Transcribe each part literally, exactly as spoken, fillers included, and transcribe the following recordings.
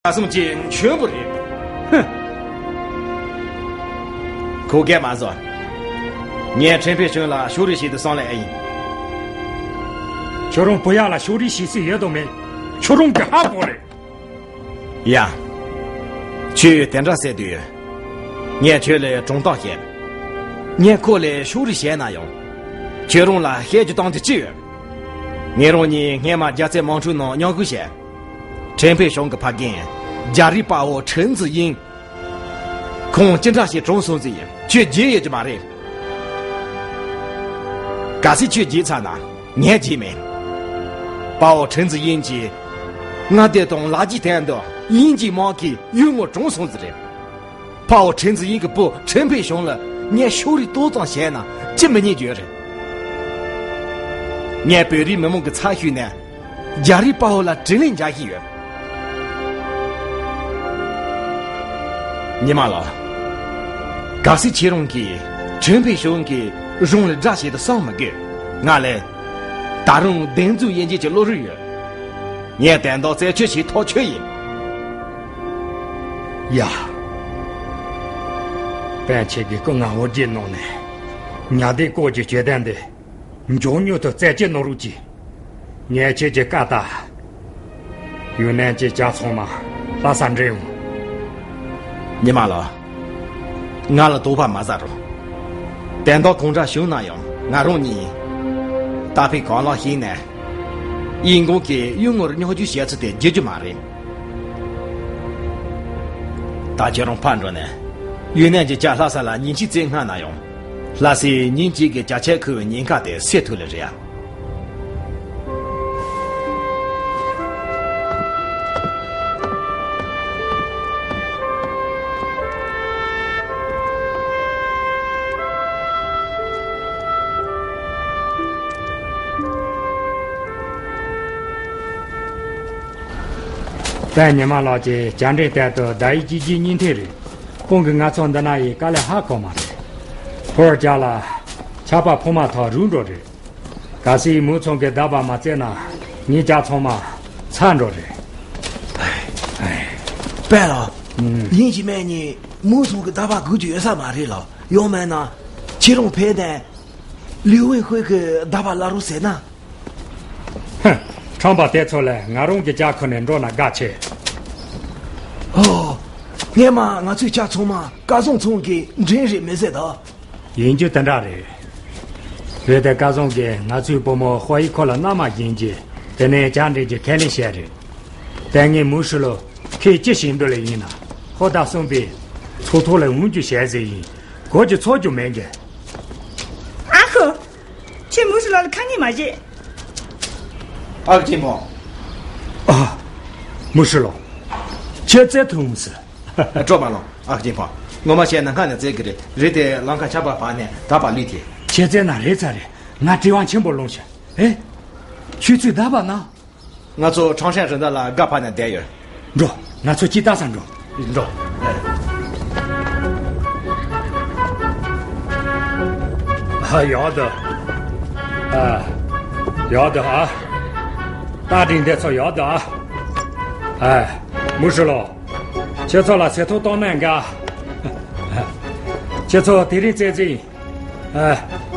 ཁ་སང་གི་མཆོད་འབུལ་རེད། ཧུམ། ཁོ་སྐད་མ་བཟོ། ངས་ཁྲེན་ཕེ་ཞོན་ལ་ཕྱོགས་རིས་བྱེད་དུ་སོང་ལེ་ཨེ་ཡིན། ཁྱོད་རང་བུ་ཡ་ལ་ཕྱོགས་རིས་བྱེད་སྲིད་ཡོད་དོ་མེད། ཁྱོད་རང་གི་ཧ་གོ་རེད། ཡ། ཁྱོས་དེ་འདྲ་ཟེར་དུས། ངས་ཁྱོད་ལ་གྲོང་རྟགས་བཤད། ངས་ཁོ་ལ་ཕྱོགས་རིས་བྱས་ན་ཡང་། ཁྱོད་རང་ལ་བཤད་རྒྱུ་བཏང་རྒྱུ་ཅི་ཡོད། ངེད་རང་གཉིས་སྔས་མ་རྒྱལ་རྩེ་དམག་འཁྲུག་ནང་མཉམ་ཞུགས་བྱས། ཁྲེན་ཕེ་ཞང་གི་ཕ་རྒན། རྒྱ་རིགས་དཔའ་བོ་ཁྲེན་ཙི་དབྱིན། ཁོང་ཅི་འདྲ་ཞིག་གྲོངས་སོང་ཟིག་ཡིན་ཁྱོད་བརྗེད་ཡོད་ཀྱི་མ་རེད། གལ་སྲིད་ཁྱོད་བརྗེད་ཚར་ན་ངས་བརྗེད་མེད། དཔའ་བོ་ཁྲེན་ཙི་དབྱིན་གྱིས་མངའ་སྡེ་དང་ལ་རྒྱའི་སྟེང་དུ་དབྱིན་ཇིའི་དམག་གིས་གཡུལ་ངོར་གྲོངས་སོང་ཟིག་རེད། དཔའ་བོ་ཁྲེན་ཙི་དབྱིན་གྱི་བུ་ཁྲེན་ཕེ་ཞང་ལ་ངས་ཕྱོགས་རིས་ཏོག་ཙམ་བྱས་ན་ཅི་མི་ཉན་རྒྱུ་རེད། ངས་བོད་རིགས་མི་མང་གི་ཚབ་ཞུས་ནས། རྒྱ་རིགས་དཔའ་བོ་ལ་དྲིན་ལན་འཇལ་གྱི་ཡོད། ཉི་མ་ལགས། གལ་སྲིད་ཁྱེད་རང་གིས་ཁྲེན་ཕེ་ཞང་གི་གཞུང་ལ་དགྲ་བྱེད་དུ་སོང་མི་དགོས། ང་ལ་ད་རུང་གདེང་ཚོད་ཡན་ཆད་ཀྱི་བློ་རིག་ཡོད། ངས་དོན་དག་རྩད་གཅོད་བྱེད་ཐག་ཆོད་ཡིན། ཡ། པན་ཆེ་གི་སྐུ་ངལ་འོ་བརྒྱལ་གནང་ནས། ཉ་སྡེ་སྐོར་གྱི་བྱེད་དོན་འདི། མགྱོགས་མྱུར་དུ་རྩད་གཅོད་གནང་རོགས་གྱིས། ངས་ཁྱེད་ཀྱི་བཀའ་ལྟར། ཡུན་ནན་གྱི་ཇ་ཚང་མ་ལྷ་ས་འདྲེན་འོང་། ཉི་མ་ལགས། ང་ལ་དོགས་པ་མ་ཟ་རོགས། དོན་དག་གང་འདྲ་བྱུང་ན་ཡང་ང་རང་གཉིས། ད་ཕི་གང་ལ་ཤེས་ནས། ཡིན་གོང་གི་གཡུལ་ངོར་སྙོག་བརྒྱུད་བྱས་ཚུལ་དེ་བརྗེད་རྒྱུ་མ་རེད། ད་ཁྱེད་རང་ཕར་འགྲོ་ནས། ཡུན་ནན་གྱི་ཇ་ལྷ་ས་ལ་ཉིན་གཅིག་རྩེ་སྔ་ན་ཡང་། ལྷ་སའི་ཉིན་གཅིག་གི་ཇ་ཆས་ཁུར་བའི་ཉེན་ཁ་དེ་སེལ་ཐུབ་ལེ་རེད་ཨ། པན་ཉི་མ་ལགས་ཀྱིས་བཅར་འདྲི་ལྟར་དུ་ཟླ་ཡི་གཅིག་རྗེས་གཉིས་མཐའི་རིང་། ཁོང་གིས་ང་ཚོ་འདི་ན་ཡི་དཀའ་ལས་ཧ་གོ་མ་རེད། ཕོར་རྒྱག་ལ་ཆར་པ་ཕོ་མ་ཐག་རུལ་འགྲོ་རེད། གལ་སྲིད་མུའུ་ཚང་གི་རྟ་པ་མ་བཙལ་ན་ངའི་ཇ་ཚང་མ་ཚར་འགྲོ་རེད། པན་ལགས། ཨུམ། ཉིན་གཅིག་མན་ཉིན་མུའུ་ཚང་གི་རྟ་པ་སྒུག་རྒྱུ་ཡོད་ས་མ་རེད་ལགས། ཡང་མིན་ན་ཁྱེད་རང་ཕེབས་ནས་ལིའུ་ཝེན་ཧུའེ་གི་རྟ་པ་གླ་རོགས་ཟེར་ན། ཧུམ། ཁྲམ་པ་དེ་ཚོ་ལ་ང་རང་གི་ཇ་ཁུར་ནས་འགྲོ་ན་དགའ་ཆེ། ཨོ། སྔས་མ་ང་ཚོའི་ཇ་ཚང་མ་སྐལ་བཟང་ཚང་གིས་འདྲེན་རེད་མི་ཟེར་ད། ཡིན་རྒྱུ་དེ་འདྲ་རེད། འོན་ཏེ་སྐལ་བཟང་གིས་ང་ཚོའི་བུ་མོ་ཧོ་ཡི་ཁོ་ལ་མནའ་མ་བྱིན་རྗེས་དེ་ནས་ཇ་འདྲེན་རྒྱུ་ཁས་ལེན་བྱས་རེད། དེ་ངས་མུའུ་ཧྲི་ལོ་ཁྱེད་ཅི་བྱེད་འདོད་ལེ་ཡིན་ན་ཧོ་ད་གསུངས་པས་ཚོགས་ཐོག་ལ་འོང་རྒྱུ་བྱས་ཟེར་ཡིན། གོ་རྒྱུ་ཚོར་རྒྱུ་མེད་གི། ཨ་ཁུ། ཁྱེད་མུའུ་ཧྲི་ལོ་ལ་ཁ་ངེས་མ་བྱེད། ཨ་ཁུ་ཆེན་པོ། ཨ། མུའུ་ཧྲི་ལོ། ཁྱེད་བཙལ་དུ་འོང་ཟེར། སྤྲོ་མ་ལོང་ཨ་ཁུ་ཆེན་པོ། ངོ་མ་བཤད་ན་སྔ་ནས་བཙལ་གི་རེད། རེད་དེ་ལམ་ཁ་ཆར་པ་བབས་ནས་ད་བར་ལུས་ཏེ། ཁྱེད་བཙལ་ན་རེད་ཚར་རེད། ང་བྲེལ་བ་ཆེན་པོ་ལངས་ཤག་ཨེ། ཁྱོད་ཚོས་ད་བར་ན། ང་ཚོ་ཁྲང་ཧྲན་རི་འདབས་ལ་སྒར་ཕབ་ནས་བསྡད་ཡོད། འགྲོ། ང་ཚོ་ཅིག་ལྟ་ས་འགྲོ། འགྲོ། ཨ། ཡག་འདུག་ཨ། ཡག་འདུག་ཨ། རྟ་དྲེལ་འདི་ཚོ་ཡག་འདུག་ཨ། ཨ། མུའུ་ཧྲི་ལོ། ཁྱེད་ཚོ་ལ་ཟས་ཐོ་གཏོང་ན་དགའ། ཁྱེད་ཚོ་དེ་རིང་རྩེད་རྩེད་ཡིན། ཨ།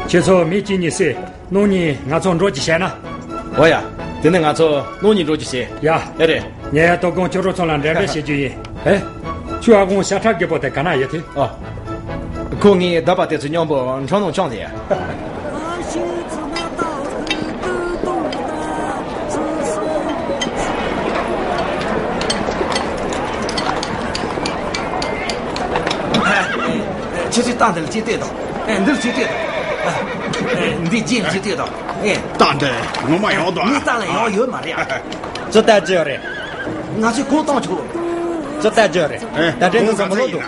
ཁྱེད་ཚོ་མི་གཅིག་གཉིས་སེ། གནངས་ཉིན་ང་ཚོ་འགྲོ་རྒྱུ་བྱས་ན། འོ་ཡ། དེ་ནས་ང་ཚོ་གནངས་ཉིན་འགྲོ་རྒྱུ་བྱེད། ཡ། ཨེ་རེད། ངས་དོ་དགོང་ཁྱོད་རང་ཚོ་ལ་འགྲེམས་སྤེལ་བྱེད་རྒྱུ་ཡིན། ཨེ། ཁྱོད་ཨ་ཁུ་ཤ་ཁྲག་རྒད་པོ་དེ་ག་ན་ཡོད་དེ། ཨོ། ཁོ་ངའི་རྟ་པ་དེ་ཚོ་མཉམ་པོ་འཕྲང་ནང་བཅངས་ཏེ། ཁྱེད་ཚོས་རྟ་འདི་ལ་ཅིག་ལྟོས་དང་། ཨེ། འདི་ལ་ཅིག་ལྟོས་དང་། ཨེ། འདི་རྗེས་ལ་ཅིག་ལྟོས་དང་། ཨེ། རྟ་འདི་ངོ་མ་ཡག་འདུག་ཨ། ངའི་རྟ་ལ་ཡག་ཡོད་མ་རེད་ཨ། ཅི་ལྟ་ཅི་ཡོད་རེད། ང་ཚོས་གོ་བཏང་ཆོག་ཅི་ལྟ་ཅི་ཡོད་རེད། ཨེ། ད་དྲན་འདུག་ཟེར་མི་ལོག་འདུག་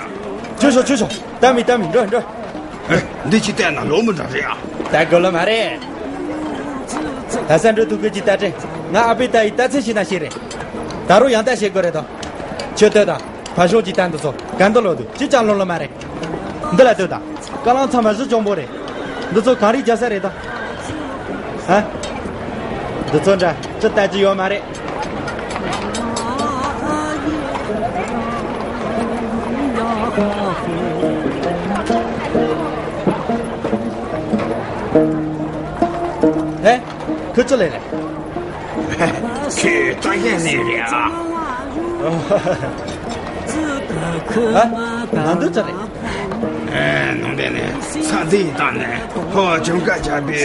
ཅི་ཤོག་ཅི་ཤོག་ད་མི་ད་མི་འགྲོ་འགྲོ། ཨེ། འདི་ཅི་ལྟས་ན་ལོ་མི་འདྲ་རེད་ཨ། ད་དགོས་ལོ་མ་རེད། ད་སེམས་འགྲོ་ཐུག་གི་ཅི་ལྟ་དྲན། ང་ཨ་ཕའི་རྟ་ཡི་རྟ་ཚེ་ཤི་ན་ཤི་རེད། ད་རུང་ཡང་ལྟ་བྱེད་དགོས་རེད་དོ། ཁྱོད་ལྟོས་དང་། ཕ་ཤོག་གི་རྟ་འདི་ཚོ་ག་འདི་ལོ་འདུག་ཅི་ཅང་ལོང་ལོ་མ་རེད། འདི་ལ་ལྟོས་དང་། རྐང་ལག་ཚང་མ་གཞི་གྱོང་པོ་རེད། འདི་ཚོ་ག་རེ་རྒྱག་ས་རེད་དང་། ཧ། འདི་ཚོ་འདྲ་ཅི་ལྟ་ཅི་ཡོད་མ་རེད། ཨེ། ཁྱོད་ཅི་ལས་རེད། ཁྱོད་ཏྲ་ཡན་ནས་རེད་ཨ། ཨ། ནང་དུ་ཅི་རེད། ཨེ། ནང་དེ་ནས་ས་འདི་ཡི་སྟེང་ནས་ཧོ་ཇོང་ཀ་ཇག་པའི་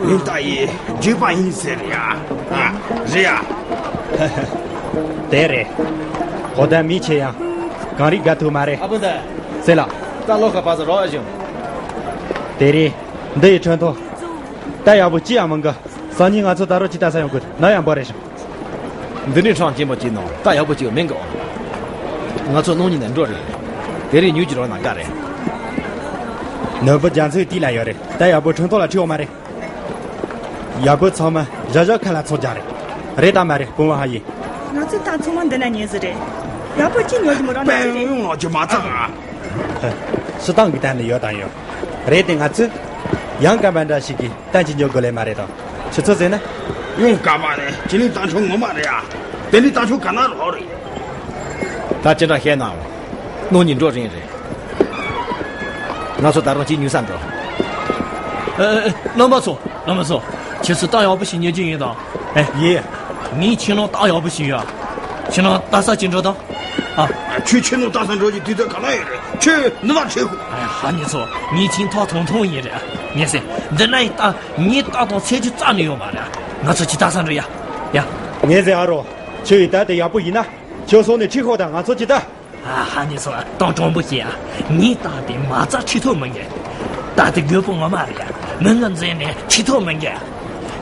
མིང་བཏགས་ཡི་རྒྱུག་པ་ཡིན་ཟེར་ཡ། ཨ། རེད་ཡ། དེ་རེད། གོ་ད་མི་ཆེ་ཡང་གངས་རི་དགའ་ཐུག་མ་རེད། ཨ་བུ་ད། ཟེར་ལ། ད་ལོ་ཁ་པ་ས་རོགས་ཨ་ཞུ། དེ་རེད། འདི་ཡི་ཁྲོན་ཐོ། ད་ཡག་པོ་ཅི་ཡང་མང་གི། སང་ཉིན་ང་ཚོ་ད་རོགས་ཅི་ལྟ་ས་ཡོང་གི་ན་ཡང་འབོར་རེ་ཞིང་། འདི་ནས་ཁྲང་སྐྱེན་པོ་སྐྱེས་ནོ་ད་ཡག་པོ་སྐྱེ་བ་མིན་གོ། ང་ཚོ་ནང་ཉིན་ནས་འགྲོ་རེད། དེ་རིང་ཉུལ་གྱི་རོགས་ན་དགའ་རེད། ནོར་བུ་རྒྱ་མཚོའི་དུས་ལ་ཡོད་རེད། ད་ཡག་པོ་ཁྲིན་ཐོག་ལ་ཁྲིད་འོང་མ་རེད། ཡག་པོ་ཚང་མ་བཞག་བཞག་ཁ་ལ་ཚོགས་རྒྱག་རེད། རེད་དམ་མ་རེད་སྤུན་པ་ཧ་ཡི། ང་ཚོ་ད་ཚང་མ་འདི་ན་ཉལ་ཟི་རེད། ཡག་པོ་ཅི་ཉོ་གི་མི་རོགས་ན་ཅི་རེད། དཔེ་ཡོང་ལོག་རྒྱུ་མ་ཚང་ང་། སྤྱི་བཏང་གི་སྟེང་ནས་ཡོད་དང་ཡོད། རེད་དེ་ང་ཚོས་ཡང་སྐམ་པ་འདྲ་ཞིག་གིས་གཏན་གྱི་ཉོ་དགོས་ལེ་མ་རེད་དང་། ཆུ་ཚོད་ཟེར་ན། ཡང་སྐམ་པ་ནི་ཅི་ལིན་ཏང་ཆུང་ངོ་མ་རེད་ཨ། དེ་ལིན་ཏང་ཆུང་ག་ན་རོགས་རེད། ད་ཅི་འདྲ་བཤད་ན། ནང་ཉིན་འགྲོ་རིང་རེད། ང་ཚོ་ད་རང་གཅིག་ཉུལ་ས་འགྲོ། ཨེ་ཨེ་ཨེ། རྣམ་པ་ཚོ། རྣམ་པ་ཚོ། ཁྱེད་ཚོ་རྟ་ཡག་པོ་ཞིག་ཉོ་རྒྱུ་ཡིན་དང་། ཨེ། ཡེ། ངས་ཁྱེད་རང་རྟ་ཡག་པོ་ཞིག་ཡོད། ཁྱེད་རང་རྟ་ས་ཅིག་འགྲོ་དང་། ཨ། ཁྱོད་ཁྱེད་རང་རྟ་ས་འགྲོ་རྒྱུ་དུས་ཚོད་ག་ལ་ཡོད་རེད། ཁྱོད་འདི་ལ་ཁྲིད་ཤོག་ཨ་ཡ། ཧ་ཉི་ཚོ། ངས་ཁྱེད་ཐོག་ཐོང་ཐོང་ཡིན་རེད། ངས་ཟེར། འདི་ན་ཡི་རྟ། ངས་རྟ་དང་ཚད་རྒྱུ་རྩ་ནས་ཡོད་མ་རེད། ང་ཚོ་ཅིག་རྟ་ས་འགྲོ་ཡ། ཡ། ངས་ཟེར་ཨ་རོ། ཁྱོད་ཡི་རྟ་དེ་ཡག་པོ་ཡིན་ན། ཁྱོད་སོང་ནས་ཁྲིད་ཤོག་དང་ང་ཚོ་ཅིག་ད། ཨ་ཧ་ནི་སོ་ཏང་ཀྲོང་པོ་ཞེས་ཨ། ངའི་རྟ་དེ་མ་རྩ་ཁྲི་ཐོག་མི་འགེ། རྟ་དེ་རྒོད་པོ་ངོ་མ་རེད་ཡ། མི་ངན་འཛིན་ནས་ཁྲི་ཐོག་མི་འགེ།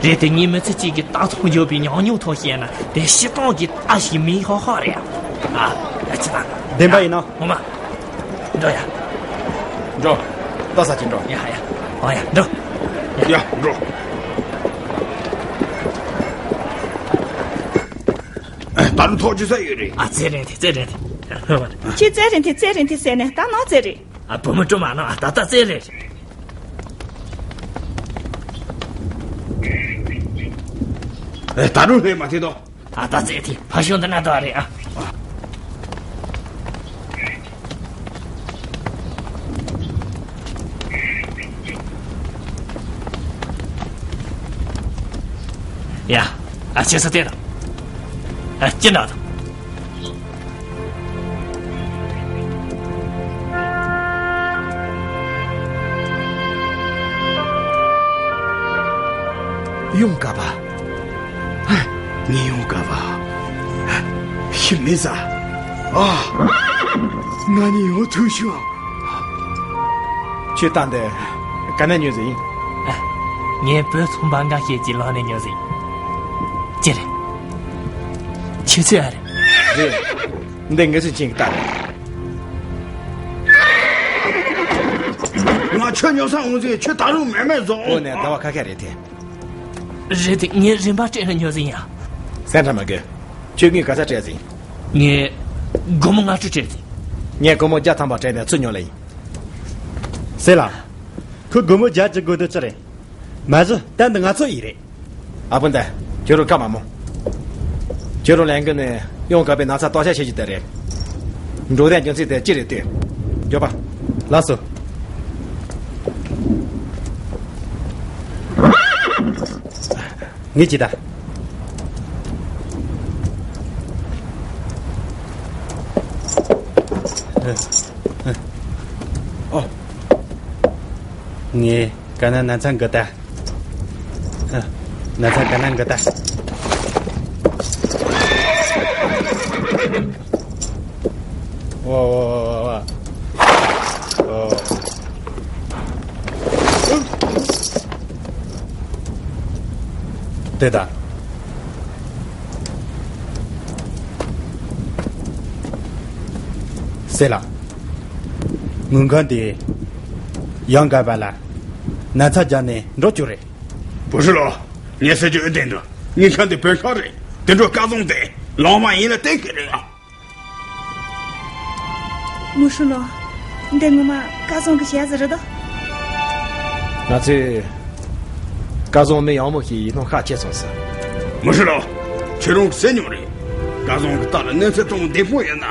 རེད་དེ་ངའི་མི་ཚེ་གཅིག་གི་རྟ་ཚོང་རྒྱབ་པའི་ཉམས་མྱོང་ཐོག་བཤད་ན་དེ་སྤྱི་བཏང་གི་རྟ་ཞིག་མིན་ཧོ་ཧོ་རེད་ཡ། ཨ་ཡ་ཅི་ད། བདེན་པ་ཡིན་ནོ། ངོ་མ། འགྲོ་ཡ། འགྲོ། རྟ་ས་ཅིག་འགྲོ། ཡ་ཡ། ཨ་ཡ་འགྲོ། ཡ་འགྲོ། ད་རུང་ཐོག་ཅི་ས་ཡོད་རེད། ཨ་ཙེ་རེད་དེ་ཙེ་རེད་དེ། ཁྱེད་ཙེ་རེད་དེ་ཙེ་རེད་དེ་ཟེར་ནས་ད་ནང་ཙེ་རེད། ཨ་བུ་མོ་སྤྲོ་མ་ནང་ཨ་ད་ད་ཙེ་རེད། ཨེ་ད་རུང་ལྷོད་མ་ཐེ་དོ། ཨ་ད་ཙེ་དེ་ཕ་ཤོང་འདི་ན་དོ་རེད་ཨ། ཡ། ཨ་ཁྱེད་ཚོ་དེ་དང་། ཨ་ཅི་འདྲ་དང་། ཡོང་ག་པ། ངས་ཡོང་ག་པ། ཤི་མི་ཟ། ཨ། ང་ནི་ཡོང་ཐུབ་ཤོག་ཁྱོད་ད་འདི་ག་ནས་ཉོས་ཟིན། ངའི་བུ་ཚོང་པ་འགའ་ཤས་ཀྱིས་ལག་ནས་ཉོས་ཟིན། ཅི་རེད། ཁྱེད་ཚོས་ཨ་རེད། རེད། འདི་ངེད་ཚོས་ཅིག་ལྟ་རེད། ང་ཁྱོད་ཉོ་ས་འོང་ཟིན་ཁྱོད་ད་རུང་མེད་མེད་བཟོ་འོ་ནས་ཟླ་བ་ཁ་ཁ་རེད་དེ། རེད་དེ་ངས་རིན་པ་སྤྲད་ནས་ཉོས་ཟིན་ཡ། སེམས་ཁྲལ་མ་དགོས། ཁྱོད་ངས་ག་ཚད་སྤྲད་ཟིན། ངས་སྒོར་མོ་ལྔ་བཅུ་སྤྲད་ཟིན། ངས་སྒོར་མོ་བརྒྱ་ཐམ་པ་སྤྲད་ནས་ཚུར་ཉོས་ལེ་ཡིན། སེ་ལ། ཁོས་སྒོར་མོ་བརྒྱ་བཅུ་དགོས་དོན་ཅི་རེད། མ་གཞི་ད་འདི་ང་ཚོ་ཡི་རེད། ཨ་ཕོ་འདི། ཁྱོད་རང་ཁ་མ་མོ། ཁྱོད་རང་ལན་གི་ནས་ཡོང་དཀའ་བའི་ན་ཚ་ལྟོ་ཆས་བྱེད་ཀྱི་དེ་རེད། འགྲོ་དོན་རྒྱུ་མཚན་དེ་ཅི་རེད་ལྟོས། མགྱོགས་པ། ལགས་སོ། ངས་ཅི་ད། ཨོ། ངས་ག་ན་ན་ཚ་འགི་ད། ན་ཚ་ག་ན་འགི་ད། ཝ་ཝ་ཝ་ཝ་ཝ། ཨོ། དེ་ད། སེ་ལ། ངུ་མཁན་དེ། ཡང་དགའ་བ་ལ། ན་ཚ་རྒྱབ་ནས་འགྲོ་རྒྱུ་རེད། བུ་ཧྲི་ལོ། ངས་ཟེར་རྒྱུ་ཨེ་བདེན་འདུག་ངའི་ཁང་དེ་བོད་ཤོག་རེད། དེ་འགྲོ་སྐལ་བཟང་དེ། ལོང་མ་ཡིན་ལ་བསྟན་གི་རེད་ཨ། མུ་ཧྲི་ལོ། འདི་ངོ་མ་སྐལ་བཟང་གི་ཞལ་ཟིག་རེད་དོ། ང་ཚོས། སྐལ་བཟང་མི་ཡག་མོ་ཞིག་ཡིན་ནོ་ཤ་ཆེ་སོང་ཟེར། མུ་ཧྲི་ལོ། ཁྱེད་རང་གི་ཟེར་མྱོང་རེད། སྐལ་བཟང་གི་རྟ་ལ་གནོད་འཚེ་གཏོང་བདེ་པོ་ཡོད་ན།